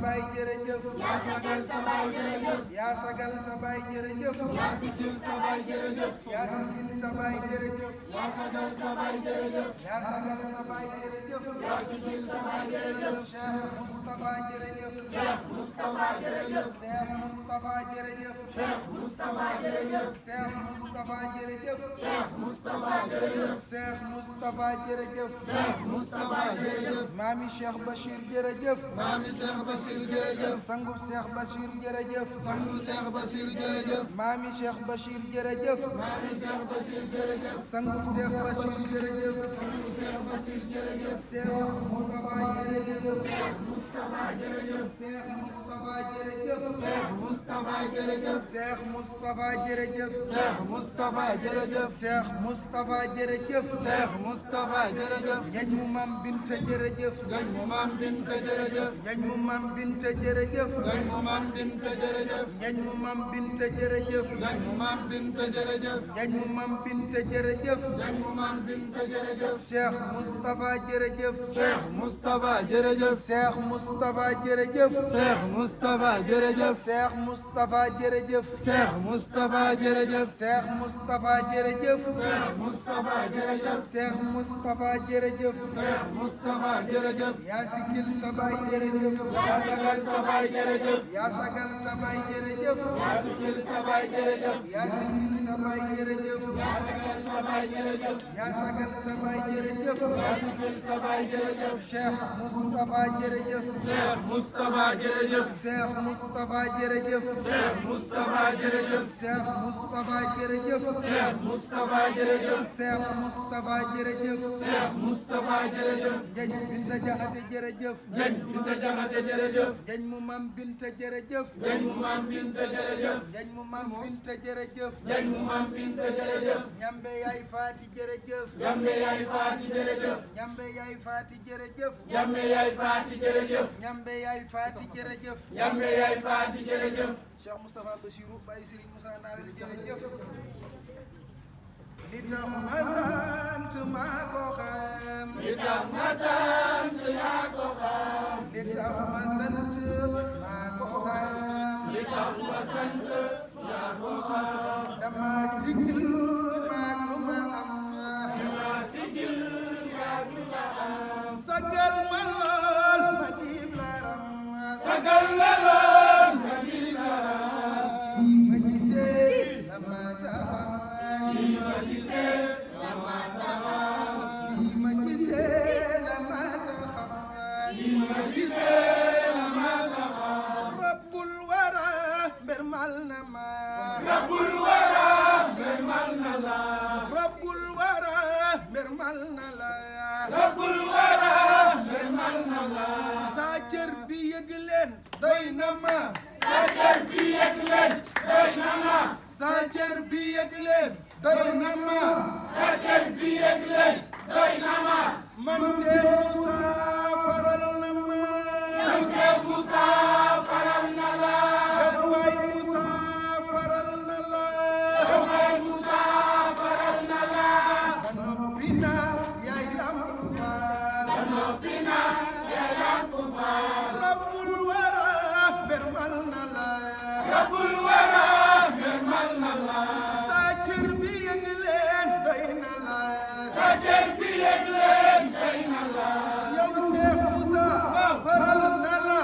baay jërëjëf yaa sagal sa baay jërëjëf yaa sagal sa baay jërëjëf yaa sigil sa baay jërëjëf yaa sigil sa baay jërëjëf yaa sagal sa baay jërëjëf yaa sagal sa baay jërëjëf yaa sigil sa baay jërëjëf Cheikh Moustapha jërëjëf Cheikh Moustapha jërëjëf Cheikh Moustapha jërëjëf Cheikh Moustapha jërëjëf Cheikh Moustapha jërëjëf Cheikh Moustapha jërëjëf Cheikh Moustapha jërëjëf Cheikh Moustapha jërëjëf Maami Cheikh Bachir jërëjëf maami Cheikh Bachir jërëjëf Sangub Cheikh Bachir jërëjëf sangu Cheikh Bachir jërëjëf Maami Cheikh Bachir jërëjëf maami Cheikh Bachir jërëjëf Sangub Cheikh Bachir jërëjëf sangu Cheikh Bachir jërëjëf Cheikh Moustapha jërëjëf Cheikh Moustapha jërëjëf Cheikh Moustapha jërëjëf Cheikh Moustapha jërëjëf Cheikh Moustapha jërëjëf Cheikh Moustapha jërëjëf Cheikh Moustapha jërëjëf Cheikh Moustapha jërëjëf Njañ mu Mam Binta jërëjëf gañ mu maam Binta jërëjëf Njañ mu Mam Binta jërëjëf gañ mu maam Binta jërëjëf Njañ mu Mam Binta jërëjëf gañ mu maam Binta jërëjëf Njañ mu Mam Binta jërëjëf gañ mu maam Binta jërëjëf Cheikh Moustapha jërëjëf Cheikh Moustapha jërëjëf Cheikh Moustapha jërëjëf Cheikh Moustapha jërëjëf Cheikh Moustapha jërëjëf Cheikh Moustapha jërëjëf Cheikh Moustapha jërëjëf Cheikh Moustapha jërëjëf Cheikh Moustapha jërëjëf Cheikh Moustapha jërëjëf yaa sigil sa baay jërëjëf yaa sagal sa baay jërëjëf yaa sagal sa baay jërëjëf yaa sigil sa baay jërëjëf yaa sigil sa baay jërëjëf yaa sagal sa baay jërëjëf yaa sagal sa baay jërëjëf yaa sigil sa baay jërëjëf Cheikh Moustapha jërëjëf Cheikh Moustapha jërëjëf Cheikh Moustapha jërëjëf Cheikh Moustapha jërëjëf Cheikh Moustapha jërëjëf Cheikh Moustapha jërëjëf Cheikh Moustapha jërëjëf Cheikh Moustapha jërëjëf Njañ Binta Jaxate jërëjëf Gañ Binta Jaxate jërëjëf Njañ mu Mam Binta jërëjëf gañ mu maam Binta jërëjëf Njañ mu Mam Binta jërëjëf gañ mu maam Binta jërëjëf Ñambe yaay Faati jërëjëf Jambe yaay Faati jërëjëf Ñambe yaay Faati jërëjëf Jambe yaay Faati jërëjëf Ñambe yaay Faati jërëjëf Jambe yaay Faati jërëjëf Cheikh Moustapha Bachirou Baye Serigne Moussa Nawel jërëjëf li tax ma sant maa ko xam li tax ma sant yaa ko xam li tax ma sant maa ko xam li tax ma sant yaa ko xam dama sigil maag lu ma am dama sigil yaa lu ma am sagal ma lool ma diib laram sagal la lool ma di garam ma gisee la ma taxam ma gisee la ma taxam ma gisee la ma taxam ma gisee la ma taxam rabbul wara mbir mal na ma rabbul wara mbir mal na la rabbul wara mbir mal na la rabbul wara mbir mal na la sa cër bi yëg leen doy na ma sa cër bi yëg leen doy na ma sa cër bi yëg leen doy na ma sa cër bi yëg leen doy na ma man Seex Musa faral na ma yow Seex Musa faral na la yow Baay Musa faral na la yow Baay Musa faral na la ba noppi na yaay Lamp Faal ba noppi na yaay Lamp Faal rabbul wara mbir mal na la rabbul wara mbir mal na la sa cër bi yëg leen doy na la sa cër bi yëg leen doy na la yow Seex Musa faral na la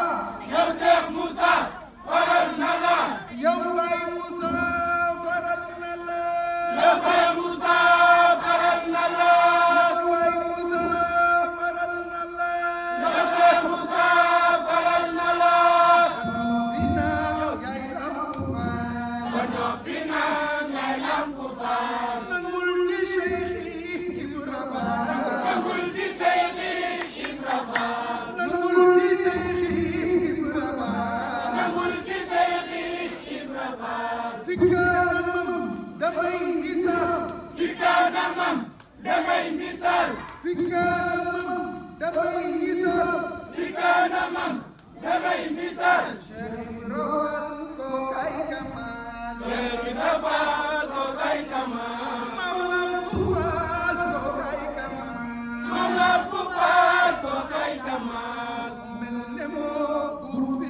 yow Seex Musa faral na la yow Baay Musa faral na la yow Seex Musa faral na la yow Baay Musa faral na la yow Seex Musa faral na la bina yaay Lamp Faal ba noppi na yaay Lamp Faal nangul di Cheikh Ibra Faal nangul ci Seydi Ibra Faal nangul di Cheikh Ibra Faal nangul ci Seydi Ibra Faal fi kanamam damay misaal fi kanamam damay misaal fi kanamam damay misaal fi kanamam damay misaal Cheikh Ibra Faal ko kay kamal Cheikh Ibra Faal ko kay kamal Maam Lamp Faal ko kay kamal Maam Lamp Faal ko kay kamal mel ne moo buur bi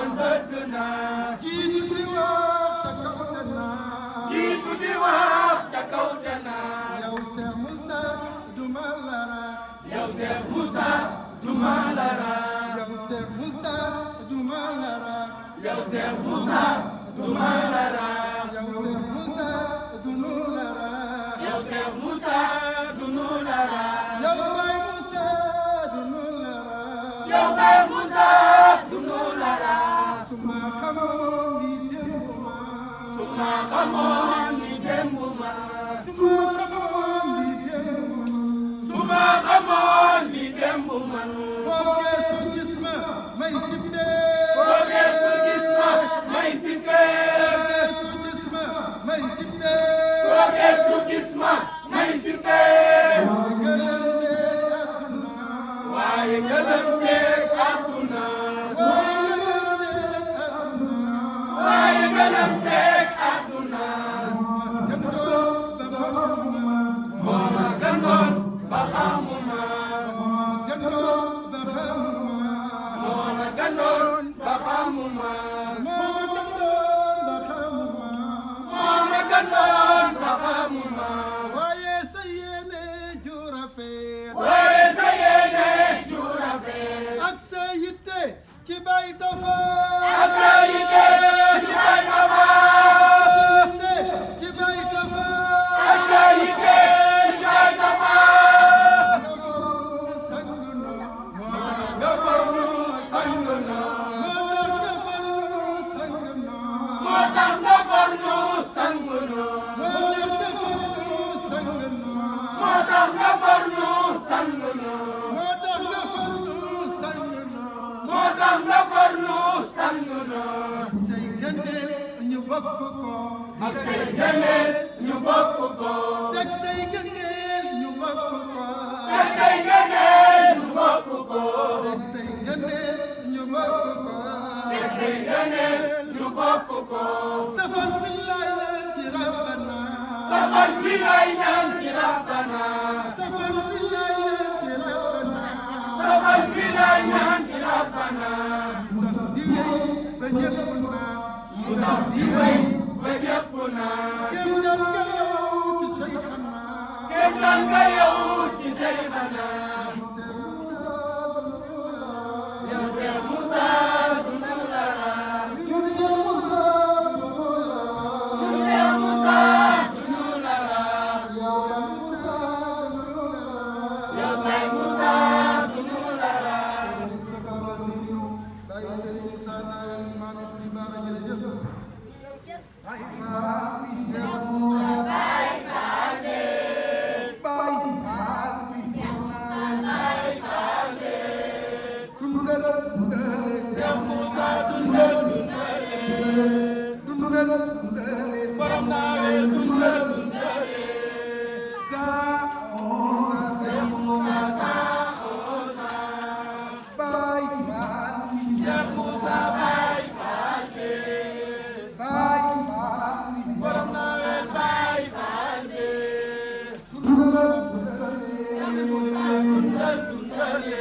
man bëgg naa jiitu di wax ca kaw te naa jiitu di wax ca kaw te naa yow Cheikh Moussa duma la yow Cheikh Moussa duma la yow Cheikh Moussa duma la yow Cheikh Moussa duma la yow Cheikh Moussa dunu la yow Cheikh Moussa dunu la yow Baye Moussa dunu la yow Cheikh Moussa dunu la suma xamoon li démb ma suma xamoon li démb ma suma xamoon li démb ma suma xamoon li démb man foo geesu gis ma may sibbee foo geesu gis ma may sibbee geesu gis ma may sibbee foo geesu gis ma may sibbee waaye ngëlëmteeg àdduna waaye ngëlëmteeg àdduna moo ma gëndoon ba xamuma moo ma gëndoon ba xamuma moo ma gëndoon ba xamuma waaye sa yéene ju rafet waaye sa yéene ju rafet ak sa yitte ci bay dafa ak sa yitte ci bay dafa ci bay dafa ak sa yitte ci bay dafa moo tax nga farlu sang na moo tax nga farlu sang na moo tax nga farlu sang na moo tax nga farlu sang na say ngëneel ñu bokk ko ak say ngëneel ñu bokk ko teg say ngëneel ñu bokk ko ak say ngëneel ñu bokk ko teg say ngëneel ñu bokk ko ak say ngëneel ñu bokk ko safan billahi ci rabbana safan bi lay ñaan ci rabbana safan billahi ci rabbana safan bi lay ñaan ci rabbana di wéy ba ñëpp naa mu sax di wéy ba ñëpp naa kem dal nga yow ci Seyxana kéem tan nga yow ci Seyxana yow Cheikh Moussa dunu la yow Cheikh Moussa dunu la yow Cheikh Moussa dunu la Baay Faal bi Seex Muusa Baay Faal de Baay Faal bi Baay Faal de dundal dundale Cheikh Moussa dundal dundale dundal dundale borom naawel dundal dundale saa oosa Seex Muusa Baay Faal bi Cheikh Moussa Baay Faal de Baay Faal bi borom naawel Baay Faal de dundal dundale dundal dundale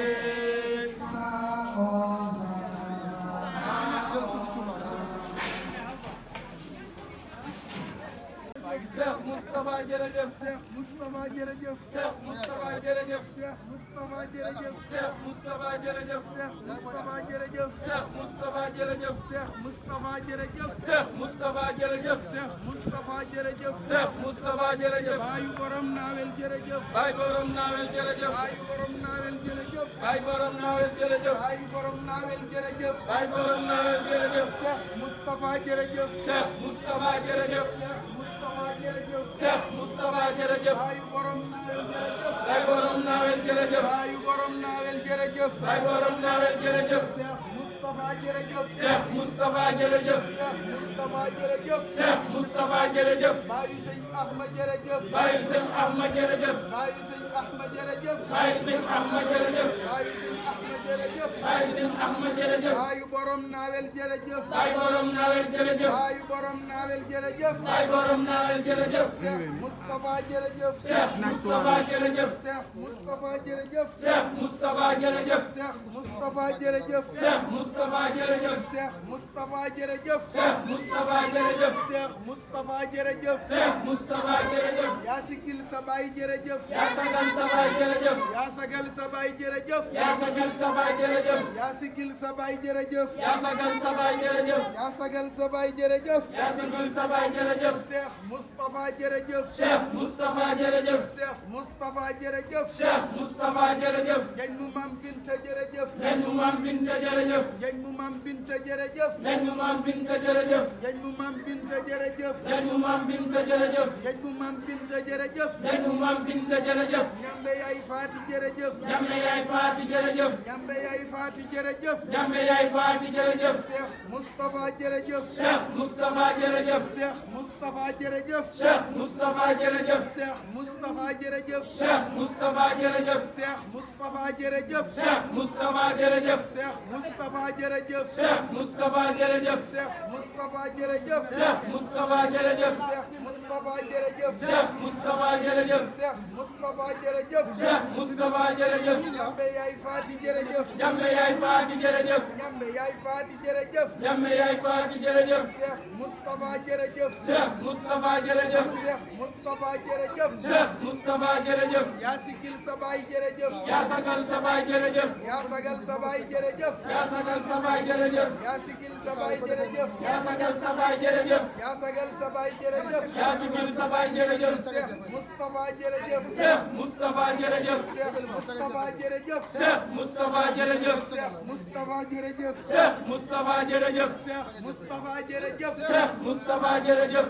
Cheikh Moustapha jërëjëf Cheikh Moustapha jërëjëf Cheikh Moustapha jërëjëf Cheikh Moustapha jërëjëf Cheikh Moustapha jërëjëf Cheikh Moustapha jërëjëf Cheikh Moustapha jërëjëf Cheikh Moustapha jërëjëf Cheikh Moustapha jërëjëf Cheikh Moustapha jërëjëf Cheikh Moustapha jërëjëf baayu borom naawel jërëjëf Baay borom naawel jërëjëf baayu borom naawel jërëjëf Baay borom naawel jërëjëf baayu borom naawel jërëjëf Baay borom naawel jërëjëf Cheikh Moustapha jërëjëf Cheikh Moustapha jërëjëf Cheikh Moustapha jërëjëf Cheikh Moustapha jërëjëf baayu borom naawel jërëjëf Baay borom naawel jërëjëf baayu borom naawel jërëjëf Baay borom naawel jërëjëf Cheikh Moustapha jërëjëf Cheikh Moustapha jërëjëf Cheikh Moustapha jërëjëf Cheikh Moustapha jërëjëf baayu sëñ Ahmad jërëjëf Baay sëñ Ahmad jërëjëf baayu sëñ Ahmad jërëjëf Baay sëñ Ahmad jërëjëf baayu sëñ Ahmad jërëjëf Baay sëñ Ahmad jërëjëf baayu borom naawel jërëjëf Baay borom naawel jërëjëf baayu borom naawel jërëjëf Baay borom naawel jërëjëf Cheikh Moustapha jërëjëf Cheikh Moustapha jërëjëf Cheikh Moustapha jërëjëf Cheikh Moustapha jërëjëf Cheikh Moustapha jërëjëf Cheikh Moustapha Moustapha jërëjëf Cheikh Moustapha jërëjëf Cheikh Moustapha jërëjëf Cheikh Moustapha jërëjëf Cheikh Moustapha jërëjëf yaa sigil sa baay jërëjëf yaa sagal sa baay jërëjëf yaa sagal sa baay jërëjëf yaa sagal sa baay jërëjëf yaa sigil sa baay jërëjëf yaa sagal sa baay jërëjëf yaa sagal sa baay jërëjëf yaa sagal sa baay jërëjëf Cheikh Moustapha jërëjëf Cheikh Moustapha jërëjëf Cheikh Moustapha jërëjëf Cheikh Moustapha jërëjëf Njañ mu Mam Binta jërëjëf Njañ mu Mam Binta jërëjëf Njañ mu Mam Binta jërëjëf Njañ mu Mam Binta jërëjëf Njañ mu Mam Binta jërëjëf Njañ mu Mam Binta jërëjëf Njañ mu Mam Binta jërëjëf Njañ mu Mam Binta jërëjëf Ñambe yaay Faati jërëjëf Ñambe yaay Faati jërëjëf Ñambe yaay Faati jërëjëf Ñambe yaay Faati jërëjëf Cheikh Moustapha jërëjëf Cheikh Moustapha jërëjëf Cheikh Moustapha jërëjëf Cheikh Moustapha jërëjëf Cheikh Moustapha jërëjëf Cheikh Moustapha jërëjëf Cheikh Moustapha jërëjëf Cheikh Moustapha jërëjëf Cheikh Moustapha jërëjëf Cheikh Moustapha jërëjëf Cheikh Moustapha jërëjëf Cheikh Moustapha jërëjëf Cheikh Moustapha jërëjëf Cheikh Moustapha jërëjëf Cheikh Moustapha jërëjëf Cheikh Moustapha jërëjëf Ñambe yaay Faati jërëjëf Ñambe yaay Faati jërëjëf Ñambe yaay Faati jërëjëf Ñambe yaay Faati jërëjëf Cheikh Moustapha jërëjëf Cheikh Moustapha jërëjëf Cheikh Moustapha jërëjëf Cheikh Moustapha jërëjëf yaa sigil sa baay jërëjëf yaa sagal sa baay jërëjëf yaa sagal sa baay jërëjëf yaa sagal sa baay jërëjëf yaa sigil sa baay jërëjëf yaa sagal sa baay jërëjëf yaa sagal sa baay jërëjëf yaa sigil sa baay jërëjëf Cheikh Moustapha jërëjëf Cheikh Moustapha jërëjëf Cheikh Moustapha jërëjëf Cheikh Moustapha jërëjëf Cheikh Moustapha jërëjëf Cheikh Moustapha jërëjëf Cheikh Moustapha jërëjëf Cheikh Moustapha jërëjëf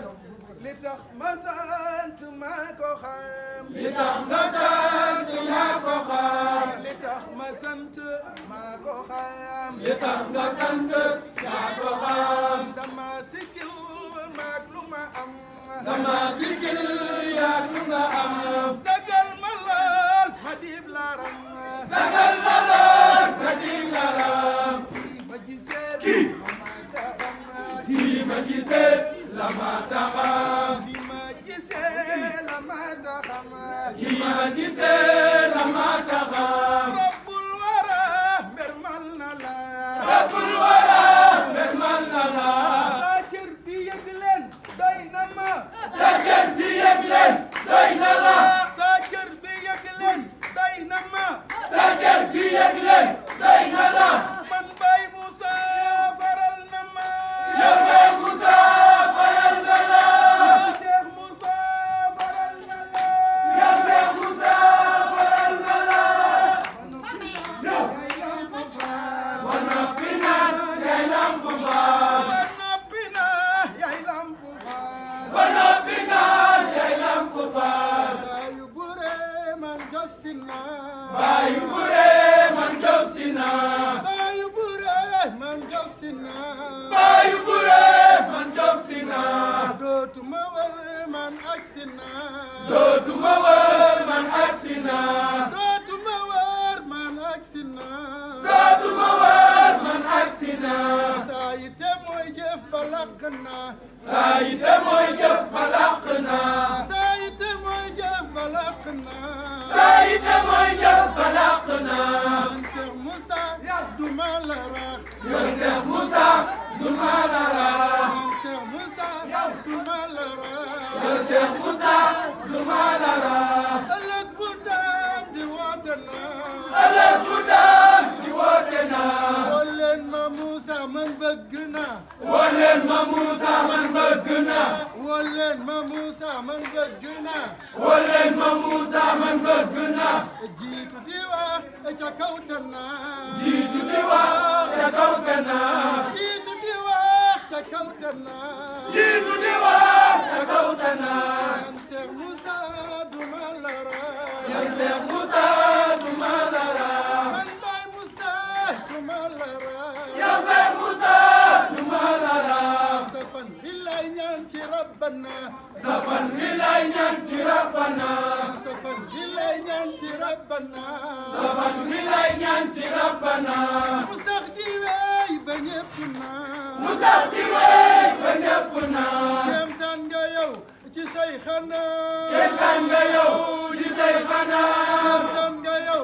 li tax ma sant maa ko xam li tax ma sant maa ko xam li tax ma sant maa ko xam li tax nga sant maa ko xam dama sikil maak lu ma am dama sikil yaak lu nga am sagal ma lool ma dib laaram sagal ma lool ma dib laaram kii ma gisee ma taxam kii ma gisee la ma taxam kii ma gisee la ma taxam kii ma gisee la ma taxam rabbul wara mermal na la rabbul wara mermal na la sa cër bi yëg leen doy na ma sa cër bi yëg leen doy na la sa cër bi yëg leen doy na ma sa cër bi yëg leen doy na la man Baye Moussa faral na ma yow Cheikh Moussa faral na la Cheikh Moussa faral na la yow Cheikh Moussa faral na la ba noppi naan yaay lampu faal ba noppi na yaay lampu faal ba noppi naan yaay lampu faal Bayu Bure man jof si na Bayu Bure man jof si na Bayu Bure man jof si na Bayu Bure man jof si na dootuma war man agsi na dootuma wër man agsi na dootuma war man agsi na dootuma wër man agsi na saa yite mooy jëf ba làq na saa yite mooy jëf ba làq na saa yite mooy jëf ba làq na saa yite mooy jëf ba làq na man Cheikh Moussa duma la rax yow Cheikh Moussa du ma la rax man Cheikh Moussa duma la rax yow Cheikh Moussa du ma la rax ëllëg bu daam di woote na ëllëg bu daan di woote na woo leen ma Moussa man bëgg na woo leen ma Moussa man bëgg na woo leen ma Moussa man bëgg na woo leen ma Moussa man bëgg na jiitu di wax ca kaw te na jiitu di wax ca kaw te na jiitu di wax ca kaw te na jiitu di wax ca kaw te na man Cheikh Moussa duma la rax yow Cheikh Moussa du ma la rax man Baye Moussa duma la rax yow Cheikh Moussa du ma la rax sa fan bi lay ñaan ci rabbana sa fan wi lay ñaan ci rabbana sa fan bi lay ñaan ci rabbana sa fan wi lay ñaan ci rabbana mu sax di wey ba ñépp na mu sax di wey ba ñépp na kéemtaan nga yow ci say xanaa kéemtaan nga yow ci say xanaa kéemtaan nga yow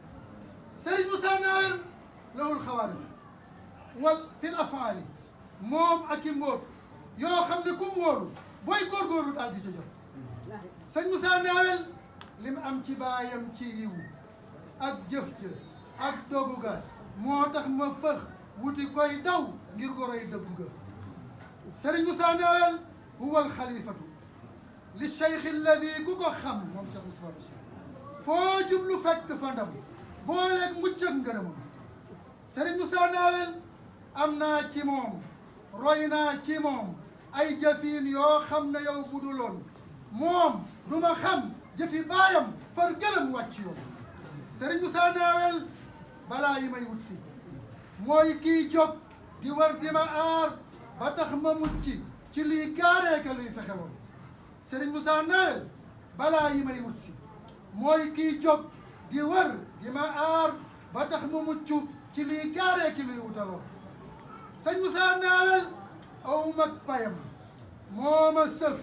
Serigne Moussa Nawel lahul xawaarim wal fil afaali moom ak i mbóot yoo xam ne ku mu wóolu booy góorgóorlu daal di ca jot Serigne Moussa Nawel lim am ci baayam ci yiw ak jëf jë ak dogu ga moo tax ma fëx wuti koy daw ngir goroy dëggu ga Serigne Moussa Nawel huwa alxalifatu li cheikh alladi ku ko xam moom Cheikh Moustapha Bachir foo jublu fekk fa ndam booleeg mucc ak ngërëmam Serigne Moussa Nawel am naa ci moom roy naa ci moom ay jëfiin yoo xam ne yow buduloon moom du ma xam jëfi baayam far gëlëm wàcc yoon Serigne Moussa Nawel balaa yi may wut si mooy kii jóg di war di ma aar ba tax ma mucc ci lii gaaree ka luy fexewoon Serigne Moussa Nawel balaa yi may wut si mooy kii jóg di war di ma aar ba tax ma mucc ci lii gaaree ki luy wutaloon Serigne Moussa Nawel aw mag payam moo ma sëf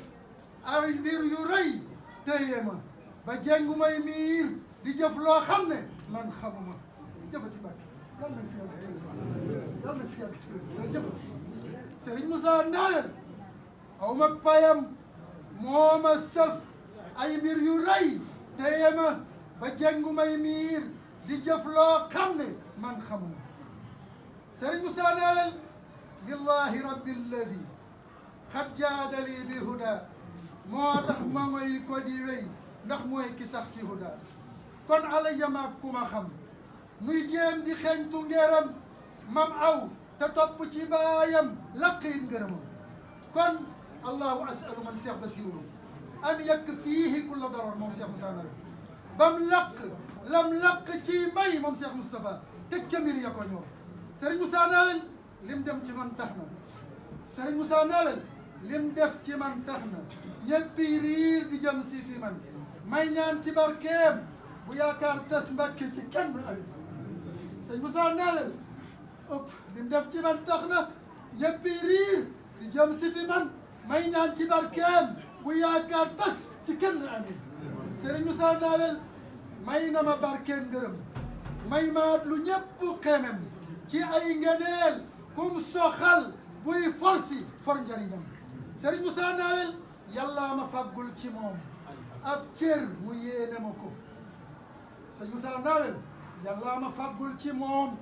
ay mbir yu rëy téye ma ba jengu may miir di jëf loo xam ne man xamuma jëfati mbàkk yàlla nañ fi yàlla nañ fi yàlla jëfati Serigne Moussa Nawel aw mag payam moo ma sëf ay mbir yu rëy téye ma ba jengu may miir di jëf loo xam ne man xamuma Serigne Moussa Nawel lillahi rabbi alladi xat jaadali bi huda moo tax ma ngoy ko di wéy ndax mooy ki sax ci huda kon ala yamaab ku ma xam muy jéem di xeeñtu ngeeram mam aw te topp ci baayam laqiin ngërëmam kon allahu asalu man Cheikh Bassirou an yakk fiihi kulla darar moom Cheikh Moussa Nawel bam laq lam laq ci may moom Cheikh Moustapha teg ca mbir ya ko ñor Serigne Moussa Nawel lim dem ci man tax na Serigne Moussa Nawel lim def ci man tax na ñëppi riir di jëm si fi man may ñaan ci barkeem bu yaakaar tas Mbàkke ci kenn ay Serigne Moussa Nawel ëpp lim def ci man tax na ñëppi riir di jëm si fi man may ñaan ci barkeem bu yaakaar tas ci kenn amin Serigne Moussa Nawel may na ma barkeem ngërëm may maat lu ñëpp xeemem ci ay ngeneel kum soxal buy forsi for njëriñam Serigne Moussa Nawel yàllaa ma faggul ci moom ab cër mu yéene ma ko Serigne Moussa Nawel yàllaa ma faggul ci moom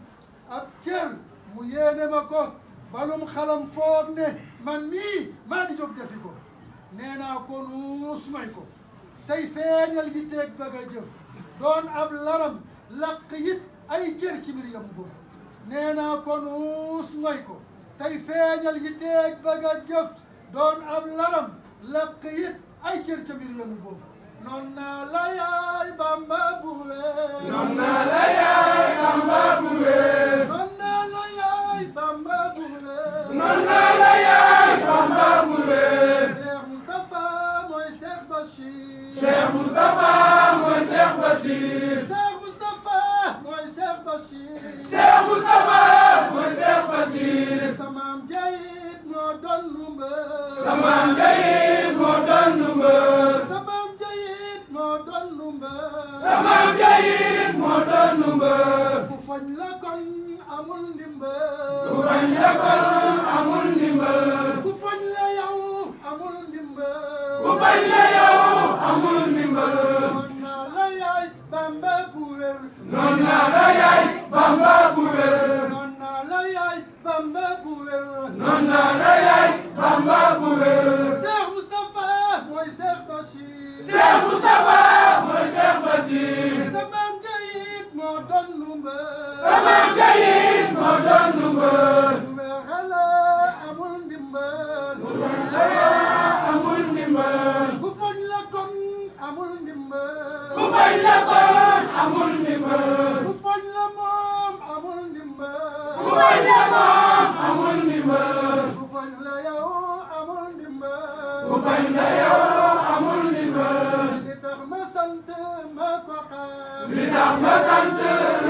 ab cër mu yéene ma ko balum xalam foog ne man mii maa di jóg defi ko nee naa ko nuus may ko tey feeñal yi teeg bëgg a jëf doon ab laram laq it ay cër ci mbir yamu boof nee naa ko nuus may ko tey feeñal yi teeg bëgg a jëf doon ab laram laq it ay cër ca mbir yamu boof noon naa la yaay Bamba buwe noon naa la yaay Bamba buwe noon naa la yaay Bamba buwe noon naa la yaay Bamba buwe Cheikh Moustapha mooy Cheikh Bachir Cheikh Moustapha mooy Cheikh Bachir Cheikh Moustapha mooy Cheikh Bachir Cheikh Moustapha mooy Cheikh Bachir samaam jayit moo doon numba samaam jayit moo doon numba samaam jayit moo doon numba samaam jayit moo doon numba ku fañ la kon amul ndimba ku fañ la kon amul ndimba ku fañ la yow amul ndimba ku fañ la yow amul ndimba noon naa la yaay Bamba bu wér noon naa la yaay Bamba bu wér noon naa la yaay Bamba bu wér noon naa la yaay Bamba bu wér Cheikh Moustapha mooy Cheikh Bachir Cheikh Moustapha mooy Cheikh Bachir samaam jayit moo doon numba samaam jayit moo doon numba mbeexala amul ndimbal amul ndimbal ku fañ la kon amul ndimbal ku fañ la kon amul ndimbal ku fañ la moom amul ndimbal ku fañ la moom amul ndimbal ku fañ la yow amul ndimbal ku fañ la yow amul ndimbal li tax ma sant ma ko xam li tax ma sant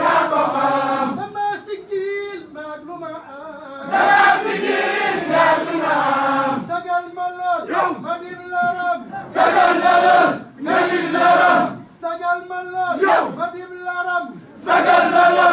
yaa ko xam dama sigil maag lu ma am dara sigil yaa lu ma am sagal ma lool ma dim laram sagal la lool nga dim laram sagal ma lool yow ma dim laram sagal la lool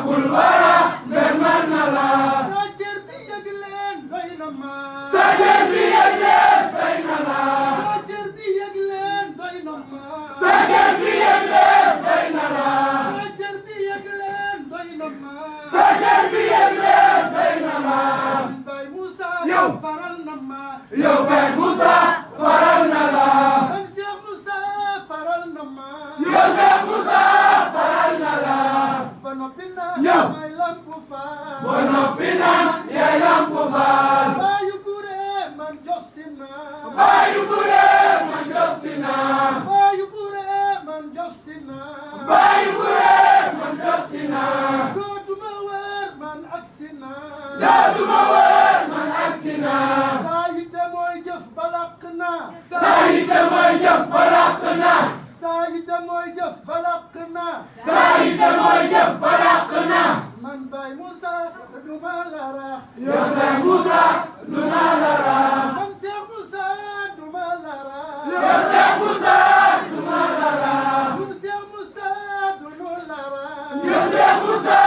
rabbul wara mbir man na la sa cër bi yëg leen doy na ma sa cër bi yëg leen doy na la sa cër bi yëg leen doy na ma sa cër bi yëg leen doy na la sa cër bi yëg leen doy na ma sa cër bi yëg leen doy na ma Baye Moussa yow faral na ma yow Cheikh Moussa faral na la man Cheikh Moussa faral na ma yow Cheikh Moussa faral na la ba noppi na ñëw may lamp faal ba noppi naan yaay lamp faal baayu gure man jox si na baayu gure man jox si na baayu gure man jox si na baayu gure man jox si na dootuma wër man ak si na dootuma wër man ak si na saa yite mooy jëf balaq na saa yite mooy jëf balaq na saa yite mooy jëf balaq na saa yite mooy jëf balaq na man Baye Moussa duma la rax yow Cheikh Moussa du ma la rax man Cheikh Moussa duma la rax yow Cheikh Moussa du ma la rax man Cheikh Moussa duma la rax yow Cheikh Moussa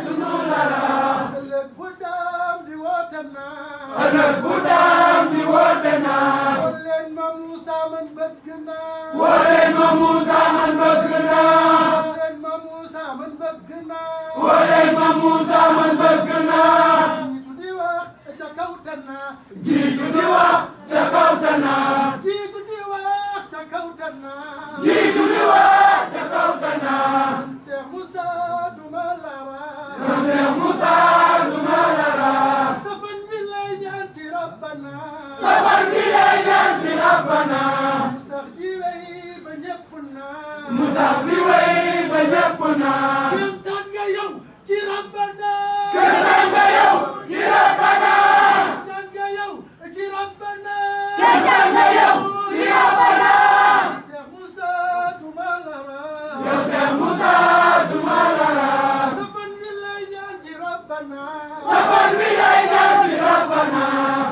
du ma la rax ëllëg bu daam di woote naa ëllëg bu daam di woote naa woo leen ma Moussa man bëgg naa woo leen ma Moussa man bëgg naa woo leen ma Moussa man bëgg naa woo leen ma Moussa man bëgg naa jiitu di wax ca kaw te naa jiitu di wax ca kaw te naa jiitu di wax ca kaw te naa jiitu di wax ca kaw te naa Cheikh Moussa duma la rax yow Cheikh Moussa du ma la rax safan bi lay ñaan ci Rabbana safar bi lay ñaan ci Rabbana mu sax di wey ba ñëpp naa mu sax bi wey ba ñëpp naa kéem taan nga yow ci Rabbana kéemaan nga yow ci Rabbana kéem taan nga yow ci Rabbana kéemaan nga yow ci Rabbana Cheikh Moussa duma la rax yow Cheikh Moussa du ma la rax safan bi lay ñaan ci Rabbana safar bi lay ñaan ci Rabbana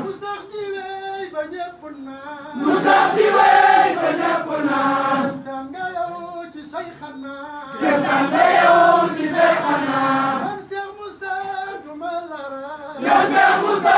mu sax di wey ba ñëpp naa mu sax di wey ba ñëpp naa kéem taan nga yow ci Sayxana kéemaan nga yow ci Seyxana man Cheikh Moussa duma la rax yow Cheikh Moussa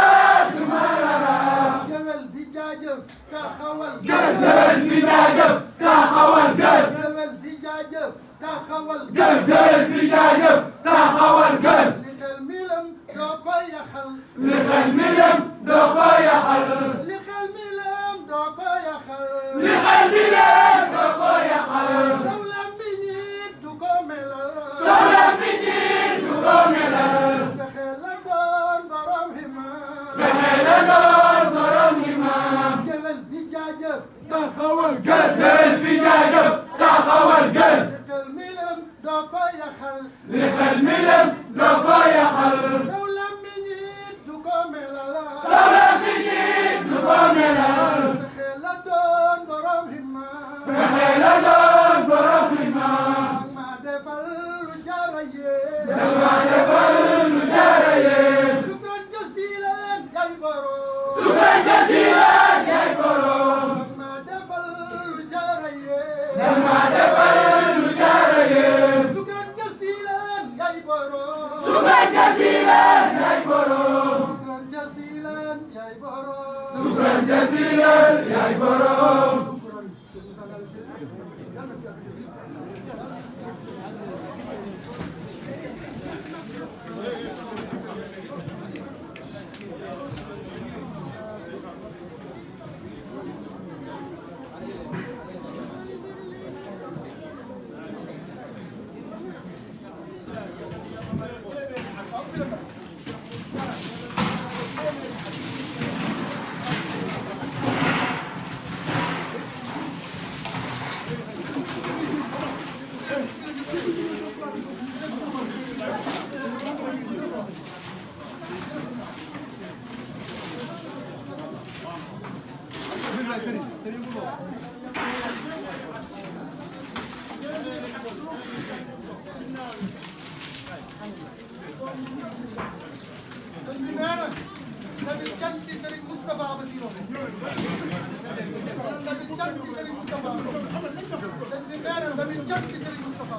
du ma la rax gewel bi jaajëf taxawal gël bi jaajëf taxawal gël gewel bi jaajëf taxawal gël bi jaajëf taxawal gël li xel milam doo ko yaxal li xel mi lem doo ko yaxal li xel milam doo ko yaxal li xel mi lem doo ko yaxal saw làmmiñ nit du ko melal saw làmmiñ nit du ko melal fexe la doon borom hima fexe la doon borom imaam gewel bi jaajëf taxawal gël bi jaajëf taxawal gël li xel milam doo ko yaxal li xel mi lem doo ko yaxal saw làmmiñ nit du ko melal saw làmmiñ nit du ko melal fexe la doon borom hima fexe la doon borom imaam ma defal lu jaara yee dama defal lu jaara yee sukran jasilan yaay borom sukran jasilan yaay borom ma defal lu jaara yee dama defal lu jaara yee sukran jasilan yaay borom sukran jasilan yaay borom sukran jasilan yaay borom sukran jasilan yaay borom sëñ bi nee na nabi can ci Serigne Moustapha Bassirou nabi can ci Serigne Moustapha sëñ bi nee na nabi can ci Serigne Moustapha